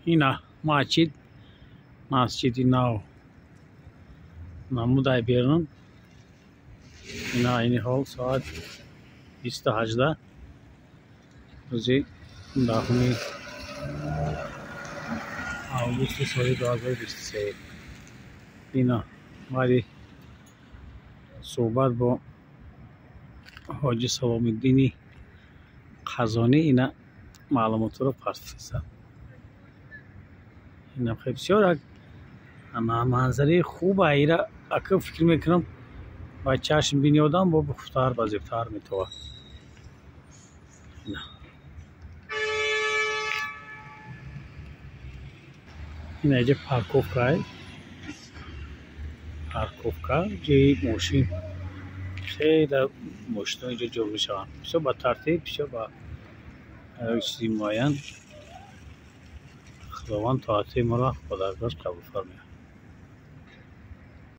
Ина масҷид, масҷиди нав намудай берун. Ина айни ҳол соат 20:18, рӯзи 10 августи соли 2023. Ина баъди суҳбат бо ҳоҷи Саломиддини Қазонӣ ина маълумотҳоро партофтанд. Ина хеле бисёр як манзараи хуба. Ира ака фикр мекунам, ба чашм бини одам бо хубтар ба зебтар метавад. Ина иҷа парковка, парковка, ҷои мошин. Хеле мошинҳо инҷо ҷо мешаванд, бисёр ба тартиб, бисёр ба чизи муайян. Худованд тоатҳои моро ба даргоҳаш қабул фармояд.